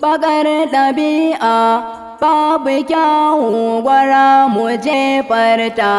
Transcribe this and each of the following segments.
Bakar ɗabi'a babu kyawu, gwara mu jefarta.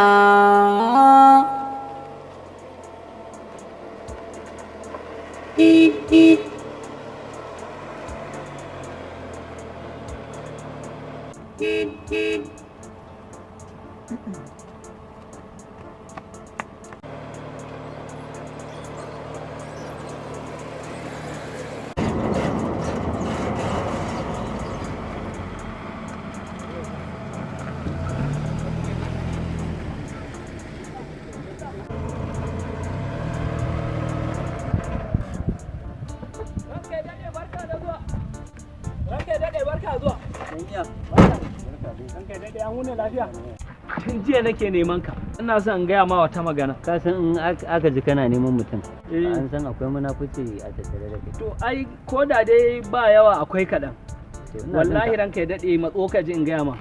Tun jiya nake neman ka. Ina son in gaya ma wata magana. Ka san in aka ji kana neman mutum, Eh. an san akwai munafuci a tattare da kai. To ai ko da dai ba yawa, akwai kaɗan. To, ina jin Wallahi ka. ranka ya daɗe, matso ka ji in gaya ma.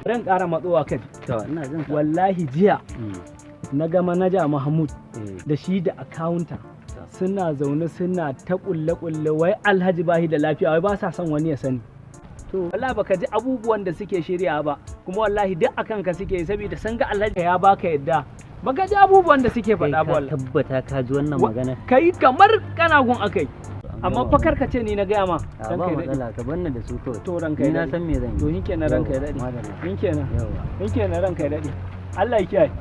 Ran ƙara matsowa ka ji. To, ina jin ka. Wallahi jiya na ga manaja Mahmud da shi da akawunta suna zaune suna ta ƙulle-ƙulle, wai Alhaji bahi da lafiya, wai ba sa son wani ya sani. To. Wallahi baka ji abubuwan da suke shirya ba, kuma wallahi duk akan ka suke, saboda sun ga Alhaji ya baka yadda. Baka ji abubuwan da suke Kai faɗa ba ka wallahi. tabbata ka ji wannan magana? Kai kamar kana gun akai. An Amma gama. fa kar ka ce ni na gaya ma. A Ranka ba ya daɗe. matsala, ka bar ni da su kawai. To, ranka ya Ni na daɗe. san me zan yi. To shikenan, ranka ya Yawwa, daɗe. madalla. Shikenan. Yawwa. Shikenan, ranka ya daɗe. Allah ya kiyaye.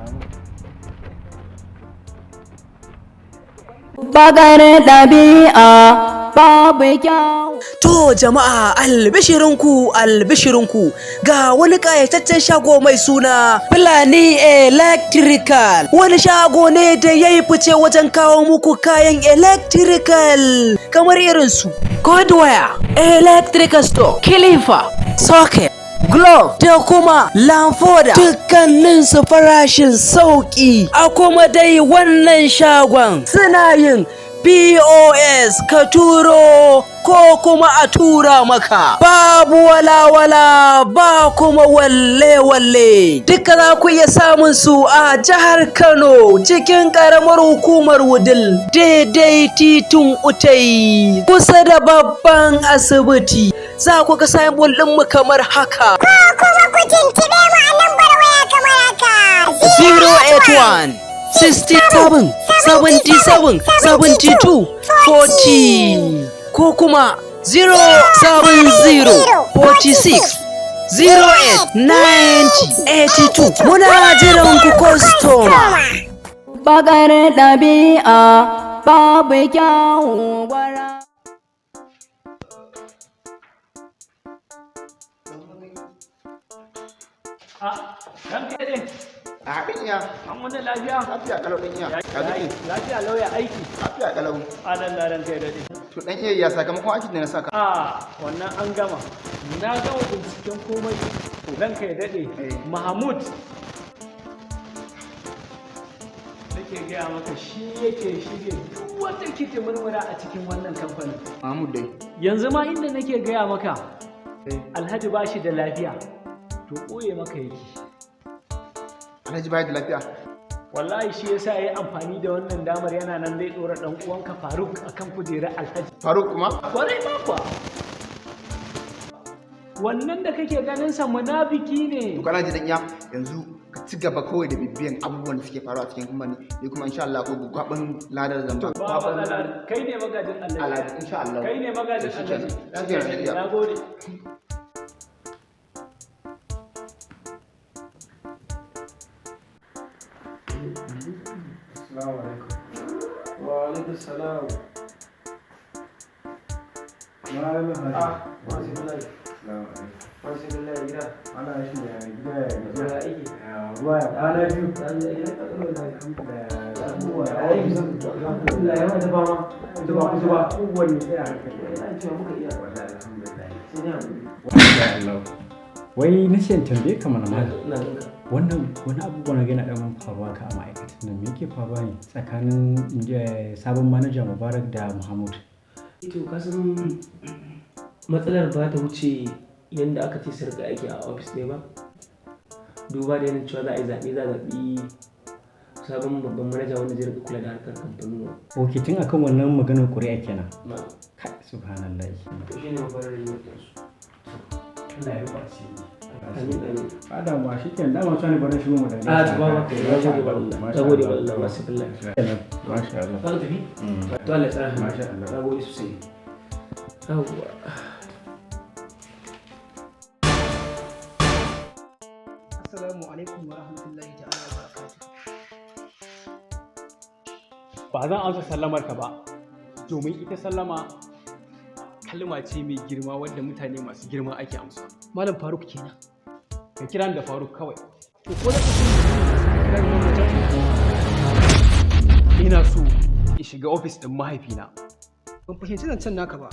Bakar ɗabi'a babu kyawu. To jama'a, albishirinku, albishirinku, ga wani ƙayataccen shago mai suna Fulani Electrical. Wani shago ne da ya yi fice wajen kawo muku kayan electrical kamar irin su wire, electrical store, kilifa, socket, glove da kuma lamfoda, dukkanin su farashin sauki. A kuma dai wannan shagon suna yin POS, ka turo ko kuma a tura maka, babu walawala ba kuma walle-walle. Duka za ku iya samun su a jihar Kano, cikin ƙaramar hukumar Wudil, daidai titin Utai, kusa da babban asibiti. Za ku ga signboard ɗinmu kamar haka: Ko kuma ku tuntuɓe mu a lambar waya kamar haka: 081 67 77 72 40 ko kuma 070 46 08 90 82. Muna jiran ku kwastoma. Bakar ɗabi'a babu kyawu, gwara. Ranka ya daɗe. A ɗin iya. An wani lafiya? Lafiya kalau, ɗin iya. Ka ji? Lafiya lauya aiki. Lafiya kalau. Adalla, ranka ya daɗe. To ɗan iya, ya sakamakon aikin da na saka? A wannan an gama. Na gama binciken komai. Ranka ya daɗe. Mahmud nake gaya maka, shi yake shirya duk wata murmura a cikin wannan kamfanin. Mahmud dai. Yanzu ma inda nake gaya maka, Alhaji ba shi da lafiya. To ɓoye maka yake. Alhaji bai da lafiya? Wallahi shi yasa ya yi amfani da wannan damar, yana nan zai ɗora ɗan uwanka Faruk akan kujerar Alhaji. Faruk kuma? Kwarai ma kuwa. Wannan da kake ganin sa munafiki ne. To kana ji, ɗan iya, yanzu ka ci gaba kawai da bibiyan abubuwan da suke faruwa a cikin kamfani. Ni kuma insha Allah ko gwagwaban ladar zan ba. Ba matsala, kai ne magajin Alhaji. Alhaji insha Allah. Kai ne magajin To shikenan. Alhaji. Lafiya, ɗan iya. Na gode. Assalamu alaikum. Wa alaikum salam. Malam Hadi. Ah, masu billahi. Assalamu alaikum. Masu billahi, gida. Ana shi da gida, ya gajiya? Ya aiki? Ya ruwa, ya kwana biyu? Allah ya alhamdulillah. Da abubuwa Ya ya aiki? aiki. Alhamdulillah, ya wata fama. Zuba zuba kowanne sai a hankali. Ina cewa muka iya. Wallahi alhamdulillah. Sai dai hakuri. Wallahi Allah. Wai na ce in tambaye ka mana, malam. Ina jin ka. Wannan wani abubuwa na gina dan faruwa ka a ma'aikatan nan, me yake faruwa ne tsakanin sabon manaja Mubarak da Muhammad? Ito ka san matsalar ba ta wuce yadda aka ce su rika aiki a ofis ne ba. Duba da yanayin cewa za a yi zaɓe, za a zaɓi sabon babban manaja wanda zai rika kula da harkar kamfanin. Ok, tun akan wannan maganar ƙuri'a kenan. Na. Kai, subhanallah. To shi ne mafarar rigimar su. Allah ya rufa asiri. Amin, amin. Ba damuwa, shikenan, dama cewa ne bari shigo mu da A, to ba maka, na gode wa Allah, na gode wa Allah, masu billahi. Masha Allah. Za ka tafi? To Allah ya tsara. Masha Allah. Na gode sosai. Yawwa. Assalamu alaikum wa rahmatullahi ta'ala wa barakatuh. Ba zan amsa sallamar ka ba, domin ita sallama kalma ce mai girma wadda mutane masu girma ake amsa. Malam Faruk kenan. Ka kira ni da Faruk kawai. To ko za ka so ka kira ni wannan wajen? Ina so in shiga ofis ɗin mahaifina. Ban fahimci zancen naka ba.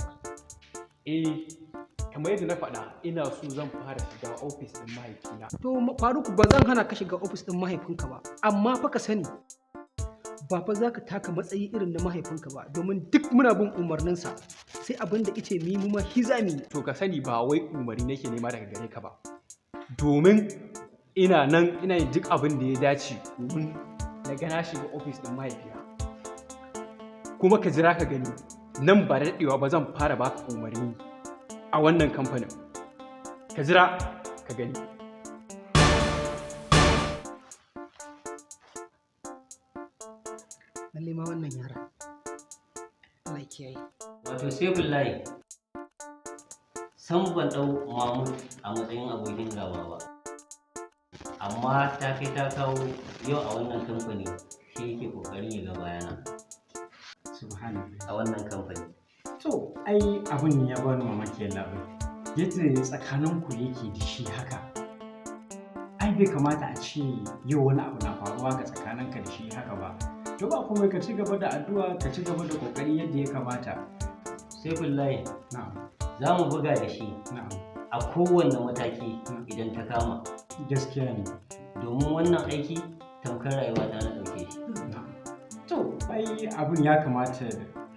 Eh, kamar yadda na faɗa, ina so zan fara shiga ofis ɗin mahaifina. To Faruk, ba zan hana ka shiga ofis ɗin mahaifinka ba, amma fa ka sani ba fa za ka taka matsayi irin na mahaifinka ba, domin duk muna bin umarninsa, sai abin da ice mu yi, mu ma shi za mu yi. To ka sani, ba wai umarni nake nema daga gare ka ba, domin ina nan ina yin duk abin da ya dace domin na ga na shiga ofis ɗin mahaifina. Kuma ka jira ka gani, nan ba da daɗewa ba zan fara baka umarni a wannan kamfanin. Ka jira ka gani. Lalle ma wannan yara. Allah ya kiyaye. Wato sai billahi, san ban ɗau Mahmud a matsayin abokin gaba ba. Amma ta kai ta kawo yau a wannan kamfani shi yake ƙoƙarin ya ga bayana. Subhanallah. A wannan kamfani. To, ai abun ne ya bani mamaki, yallaɓai. Yadda tsakaninku yake da shi haka. Ai bai kamata a ce yau wani abu na faruwa ga tsakaninka da shi haka ba. To ba komai, ka ci gaba da addu'a, ka ci gaba da kokari yadda ya kamata. Saifullahi, Na'am. za mu buga da shi Na'am. a kowanne mataki idan ta kama. Gaskiya ne. Domin wannan aiki tamkar rayuwa ta na ɗauke shi. To, ai abun ya kamata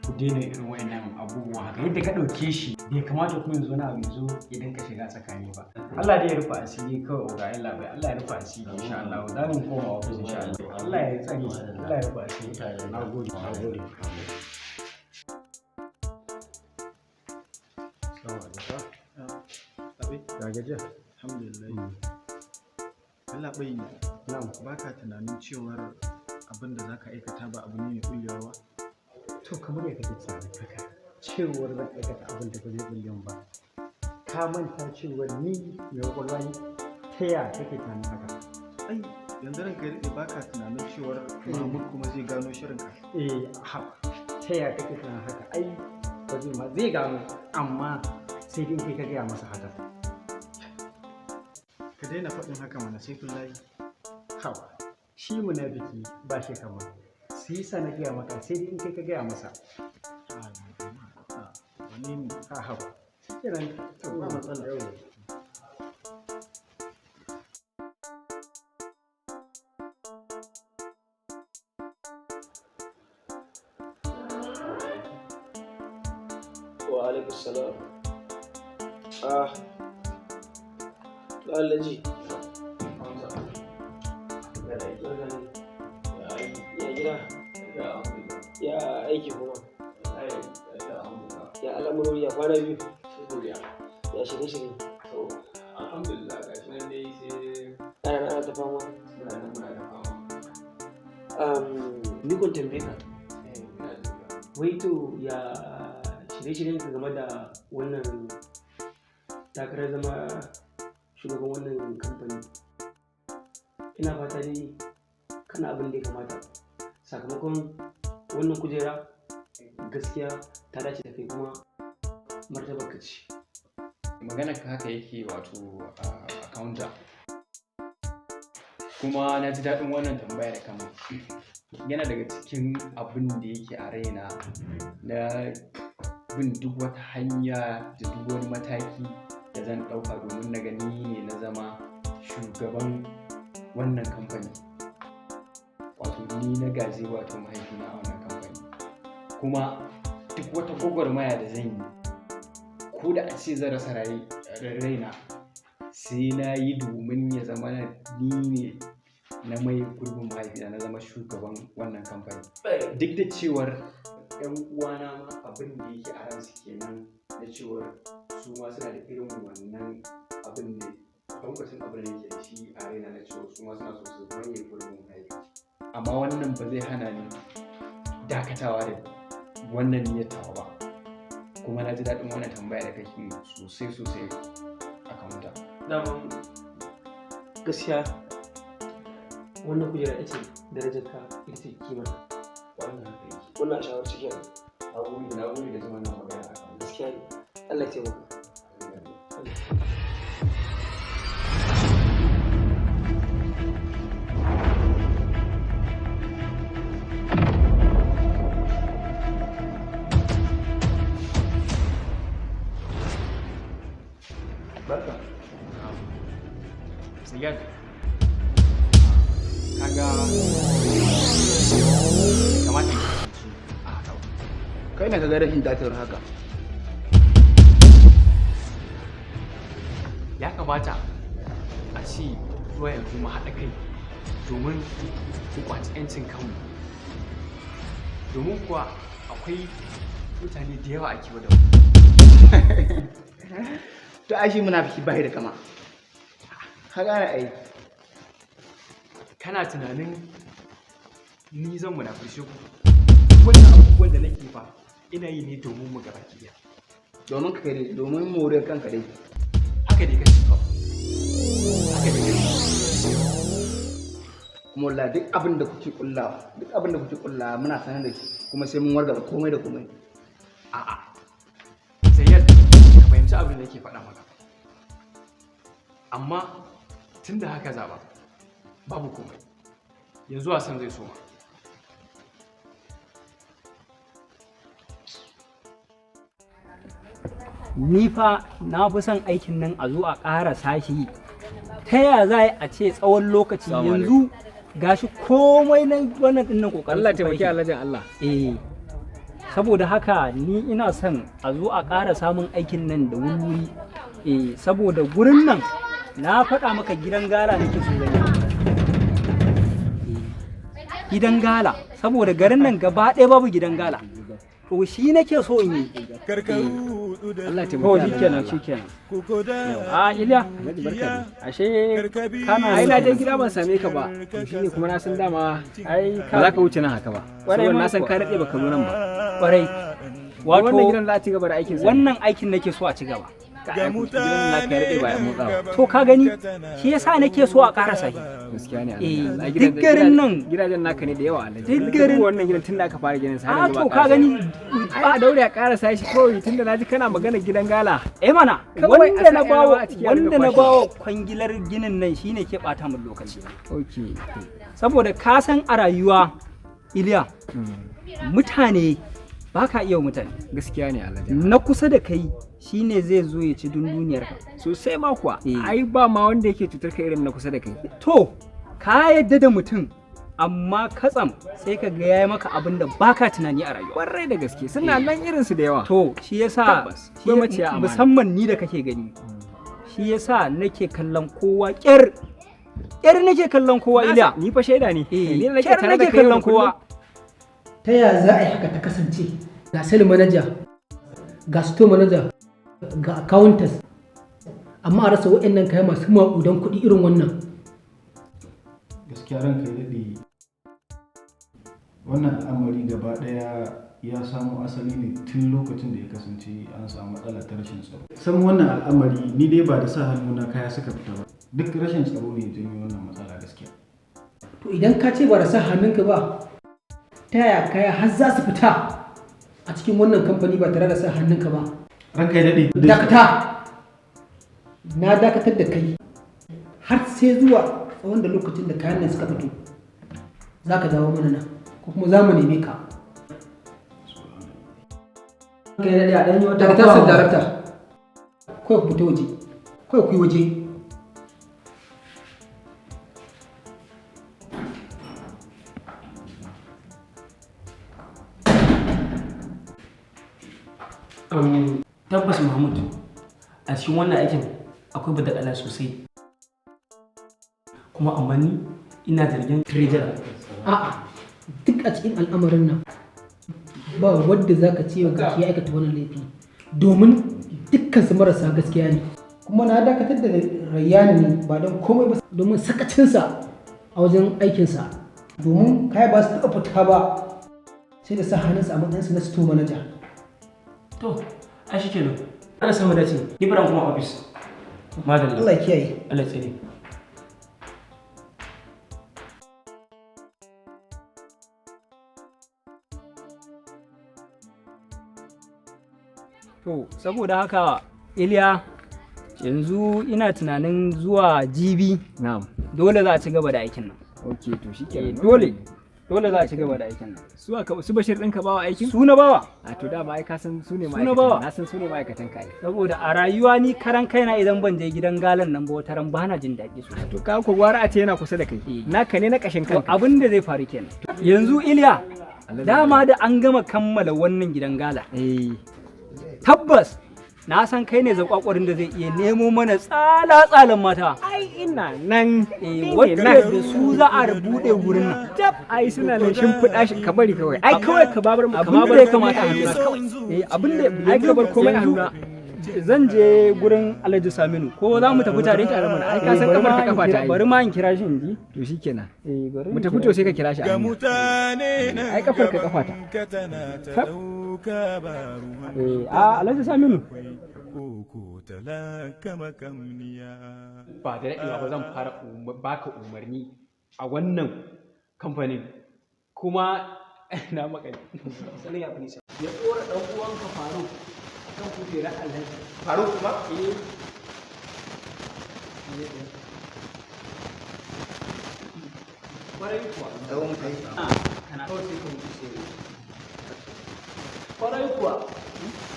ku daina irin wayannan abubuwan haka. Yadda ka ɗauke shi, bai kamata kuma yanzu wani abu ya zo ya dinka shiga tsakani ba. Allah dai ya rufe asiri kawai, oga, yallaɓai. Allah ya rufe asiri insha Allah. Za mu koma ofis insha Allah. Allah ya tsare, Allah ya rufe asiri. Na gode, na gode. Ya gajiya? Alhamdulillah. Yallaɓai, Na'am. ba ka tunanin cewar abin da za ka aikata ba abu ne mai ɓullewa ba? To kamar ya kake tunanin haka, cewar zan aikata abin da ba zai bulle ba? Ka manta cewar ni mai kwakwalwa ne? Ta ya kake tunanin haka? Ai, yanzu ranka ya daɗe, ba ka tunanin cewar Mahmud kuma zai gano shirinka? Eh, ha, ta ya kake tunanin haka? Ai ba zai ma zai gano, amma sai dai in kai ka gaya masa haka. Ka daina faɗin haka mana, Saifullahi. Hawa, shi munafiki ba shi kama. Sai yasa na gaya maka, sai dai in kai ka gaya masa. Wane ne? Ha, hawa. Shikenan, To ba matsala. Wa alaikum salam. Ah, to Alhaji. Ya gida? Ya aiki kuma? Ya al'amurori, ya kwana biyu? Ya shirye-shirye? Alhamdulillah, gashi nan dai sai Ana nan ana ta fama. muna nan muna da fama. Ni kun tambaye ka. Wai to ya shirye-shiryen ka game da wannan takarar zama shugaban wannan kamfani? Ina fata dai kana abin da ya kamata. Sakamakon wannan kujera gaskiya ta dace da kai, kuma martabar ka ce. Maganar ka haka yake, wato accountant. Kuma na ji daɗin wannan tambaya da kama. Yana daga cikin abin da yake a raina na bin duk wata hanya da duk wani mataki da zan ɗauka domin na gani ne na zama shugaban wannan kamfani. Wato ni na gaji wato mahaifina a wannan kamfani. Kuma duk wata gwagwarmaya da zan yi, ko da a ce zan rasa raina, sai na yi domin ya zama ni ne na mai gurbin mahaifina, na zama shugaban wannan kamfani. Duk da cewar 'yan uwana ma abin da yake a ransu kenan. Na cewar su ma suna da irin wannan abin ne, tankwacin abin da yake da shi a raina na cewar su ma suna so su maye gurbin ma'aikaci. Amma wannan ba zai hana ni dakatawa da wannan niyyar tawa ba. Kuma na ji daɗin wannan tambaya da kake yi sosai sosai a kanta. Daman gaskiya wannan kujera ita ce darajar ka, ita ce kimar ka. Wannan haka yake. Wannan a shawarci kenan. Na gode, na gode da jin wannan magana a kan. Gaskiya ne, Allah ya taimaka. Barka. Sayyad, kaga kamata mu kasance a haka ba. Kai ne ka ga rashin dacewar haka. Ya kamata a ce zuwa yanzu mu haɗa kai domin mu kwaci 'yancin kanmu. Domin kuwa akwai mutane da yawa a kewa da mu. To ai shi munafiki bai da kama. Ka gane ai. Kana tunanin ni zan munafurce ku? Wannan abubuwan da nake fa ina yi ne domin mu gaba ɗaya. Domin ka kai, domin moriyar kanka dai. Haka dai kace fa. Haka dai kace. Kuma wallahi duk abin da kuke kullawa, duk abin da kuke kullawa muna sanar da shi, kuma sai mun wargaza komai da komai. A'a. Zayyad, ka fahimci abin da nake faɗa maka. Amma tun da haka zaba, babu komai. Yanzu wasan zai soma. Ni fa na fi son aikin nan a zo a ƙara sashi. Ta ya za a ce tsawon lokaci Salamu yanzu gashi komai na wannan dinnan kokarin Allah su taimaki fa yake. Alhajin Allah. Eh, saboda haka ni ina son a zo a ƙara samun aikin nan da wuri, eh, saboda gurin nan na faɗa maka gidan gala nake so zan yi. Eh, gidan gala, saboda garin nan gaba ɗaya babu gidan gala, to shi nake so in yi. Allah To taimaki shikenan, shikenan. A Iliya, Alhaji, barka dai. Ashe kana Ai na je gida ban same ka ba. To shine kuma na san dama ai ba za ka wuce nan haka ba. Kwarai Saboda ma na san kuwa. ka daɗe baka zo nan ba. Kwarai. Wato wannan gidan za a ci gaba da aikin sa ne. Wannan aikin nake so a ci gaba. Ka ai gidan naka ya daɗe ba ya motsa ba. To ka gani, shi yasa nake so a ƙarasa shi. Gaskiya ne Eh, Alhaji. Allah. duk garin nan gidajen naka ne da yawa Alhaji. Duk garin wannan gidan tun da aka fara ginin sa har A yanzu ba to ka ƙarasa. gani. Ai a daure a ƙarasa shi kawai, tunda naji kana magana gidan gala. Eh mana, Kawai a wanda sa na 'yan bawa rawa a ciki a wanda dinga na kwashewa. bawa kwangilar ginin nan shine ke bata min lokaci. Okay. Saboda ka san a rayuwa, Iliya, mutane ba ka iya wa mutane. Gaskiya ne Alhaji. Na kusa da kai shine zai zo ya ci dunduniyarka. Sosai ma kuwa. Ai ba ma wanda yake cutar ka irin na kusa da kai. To, ka yadda da mutum, amma katsam sai ka ga yayi maka abin da baka tunani a rayuwa. Kwarai da gaske, suna nan irin su da yawa. To, shi yasa Tabbas, shi akwai maciya amana. Musamman ni da kake gani. Shi yasa nake kallon kowa ƙyar. Ƙyar nake kallon kowa, Iliya. Ni fa shaida ne. Eh, Ni da nake ƙyar tare da nake kai yau da kallon kowa. Ta yaya za a yi haka ta kasance? Ga sales manager, ga store manager, ga accountants, amma a rasa waɗannan kayan masu maƙudan kuɗi irin wannan. Gaskiya ranka ya daɗe, wannan al'amari gaba ɗaya ya samo asali ne tun lokacin da ya kasance an samu matsala ta rashin tsaro. San wannan al'amari ni dai ba da sa hannu na kaya suka fita ba, duk rashin tsaro ne ya janyo wannan matsala gaskiya. To idan ka ce ba da sa hannunka ba, ta yaya kaya har za su fita a cikin wannan kamfani ba tare da sa hannunka ba? Ranka ya daɗe. Dakata! Na dakatar da kai har sai zuwa tsawon da lokacin da kayan nan suka fito za ka dawo mana nan, ko kuma za mu neme ka. Kai daɗe, a ɗan yi wata Dakatar sir darakta. Kawai ku fita waje, kawai ku yi waje. Tabbas Mahmud, a cikin wannan aikin akwai badakala sosai, kuma amma ni ina zargin treasurer. A'a, duk a cikin al'amarin nan ba wadda za ka ce ga ya aikata wannan laifi. Domin dukkan su marasa gaskiya ne. Kuma na dakatar da Rayyani ne ba don komai ba domin sakacinsa a wajen aikinsa. Domin kaya ba su taɓa fita ba sai da sa hannunsa a matsayinsa na store manager. To, ai shikenan. Allah samu dace. Ni bara kuma office. Madalla. Allah ya kiyaye. Allah ya tsare. To, saboda haka Iliya, yanzu ina tunanin zuwa jibi. Dole za a ci gaba da aikin nan. Ok, to shikenan. Dole. Dole za a ci gaba da aikin nan. Su aka su Bashir ɗinka bawa aikin? Su na bawa. A to dama ai ka san su ne Su na bawa. ma'aikatan. Na san su ne ma'aikatan ka ai. Saboda a rayuwa ni karan kaina idan ban je gidan galan nan ba wata ran bana jin daɗi sosai. To ka ko gwara a ce yana kusa da kai. Naka ne na ƙashin To kanka. abin da zai faru kenan. Yanzu Iliya, dama da an gama kammala wannan gidan gala. Tabbas na san kai ne zakwakwarin da zai iya nemo mana tsala-tsalan mata. Ai ina nan. Eh, wadda da su za a buɗe wurin nan. Tab ai suna nan shimfiɗa shi ka bari kawai. Ai kawai ka babar mu Abin da ya kamata a hannuna kawai. Eh, abin da Ai ka bar komai a hannuna. Zan je gurin Alhaji Saminu ko za mu tafi tare? Tare mana. Ai ka san kafar ka kafa ta ai. Bari ma in kira shi in ji. To shikenan. Eh, bari Mu in tafi kira to sai ka kira shi a hanya. Ai kafar ka kafa ta. Eh, a Alhaji Saminu. Ba da daɗewa ba zan fara baka umarni a wannan kamfanin kuma na makale. Sanin ya fi nisa. Ya ɗora ɗan uwanka Faruk kan kujerar Alhaji. Faruk kuma? Eh. Kwarai kuwa. Dawo mu tafi. Kana kawai sai ka wuce sai. Kwarai kuwa.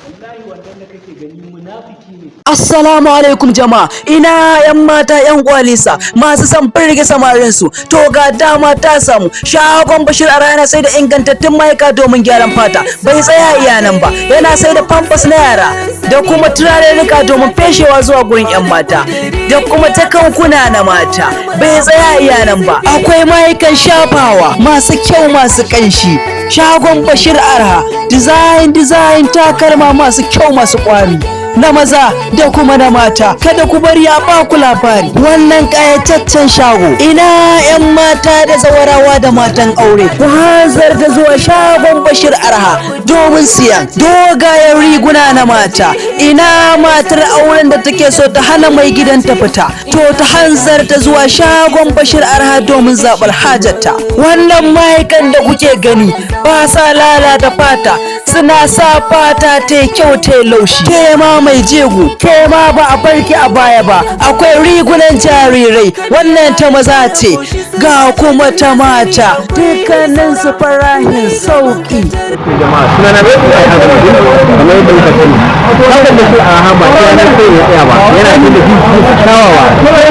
Wallahi wannan da kake gani munafiki ne. Assalamu alaikum jama'a, ina yan mata yan kwalisa masu son firge samarin su, to ga dama ta samu. Shagon Bashir a rana sai da ingantattun ma'aika domin gyaran fata. Bai tsaya iya nan ba, yana sai da pampers na yara da kuma turarurruka domin feshewa zuwa gurin yan mata da kuma takankuna na mata. Bai tsaya iya nan ba, akwai ma'aikan shafawa masu kyau masu kanshi. Shagon Bashir Arha design design takalma masu kyau masu kwari na maza da kuma na mata. Kada ku bari ya ba ku labari wannan ƙayataccen shago. Ina 'yan mata da zawarawa da matan aure, ku hanzarta zuwa shagon Bashir Arha domin siyan dogayen riguna na mata. Ina matar auren da take so ta hana mai gidanta fita, to ta hanzarta zuwa shagon Bashir Arha domin zaɓar hajarta. Wannan ma'aikan da kuke gani ba sa lalata fata, suna sa fata ta yi kyau ta yi laushi. Ke ma mai jego, ke ma ba a barki a baya ba. Akwai rigunan jarirai, wannan ta maza ce, ga kuma ta mata, dukkanin su farahin sauki. Jama'a, suna na bai ai azumi kamar yadda muka sani, hakan da shi a haba sai na sai ya tsaya ba, yana da business kyawawa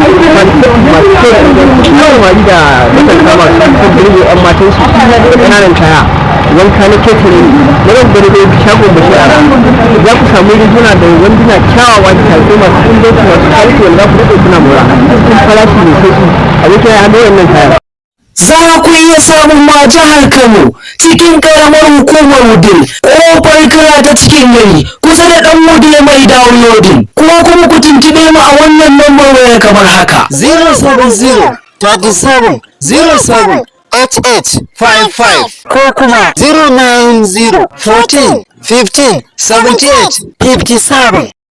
masu kyau da inganci samari da matasa masu son birge yan matan su da ƙananan kaya, wanka na ketare na ran gani dai. Shagon Bashir Ara za ku samu riguna da wanduna kyawawa da tafi masu inganci masu quality wanda za ku daɗe kuna mora cikin farashi mai sauƙi. Abokin ya haɗa wannan kayan. Za ku iya samun ma jihar Kano, cikin karamar hukumar Wudil, kofar kira ta cikin gari, kusa da ɗan Wudil mai downloading. Ko kuma ku tuntuɓe mu a wannan lambar wayar kamar haka: 070 37 07 88 55 ko kuma 090 14 15 78 57.